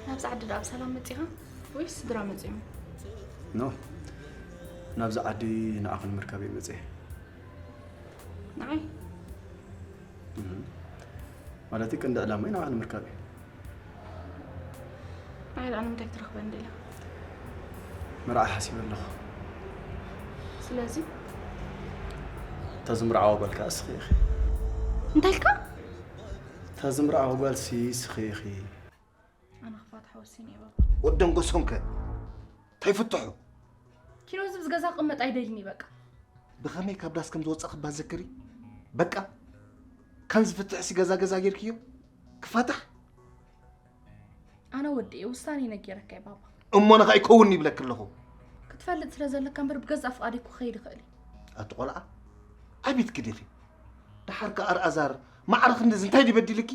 ናብዚ ዓዲ ደኣ ብሰላም መጺኻ ወይስ ስድራ መጺኦም? ኖ ናብዚ ዓዲ ንዓኺ ንምርካብ እየ መፅየ። ንዓይ ማለት ቀንዲ ዕላማይ ንዓኺ ንምርካብ እዩ። ንዓይ ደኣ ንምንታይ ክትረኽበኒ ደሊኻ? መርዓ ሓሲበ ኣለኹ። ስለዚ እታ ዝምርዓዋ ጓል ከዓ እስኺ ኢኺ። እንታይ ኢልካ? እታ ዝምርዓዋ ጓልሲ እስኺ ኢኺ። ኣነ ክፋትሖ ወሲነ እየ ባባ። ወደን ጎሶም ከ እንታይ ፍትሑ? ኪኖ እዚ ምስ ገዛ ክቕመጥ ኣይደልን እዩ በቃ። ብኸመይ ካብ ዳስ ከም ዝወፀ ክባ ዘክሪ። በቃ ካን ዝፍትሕ ሲ ገዛ ገዛ ጌርክዮ ክፋታሕ። ኣነ ወዲ እየ ውሳኔ ነጊረካ እየ ባባ። እሞ ንኻ ይከውን ይብለክ ኣለኹ። ክትፈልጥ ስለ ዘለካ እምበር ብገዛ ፍቓድ እኮ ክኸይድ ይኽእል እዩ። ኣቲ ቆልዓ ዓቢት ክዲኺ። ደሓር ከኣ ኣርኣዛር ማዕረ ክንድዚ እንታይ ድበዲልኪ?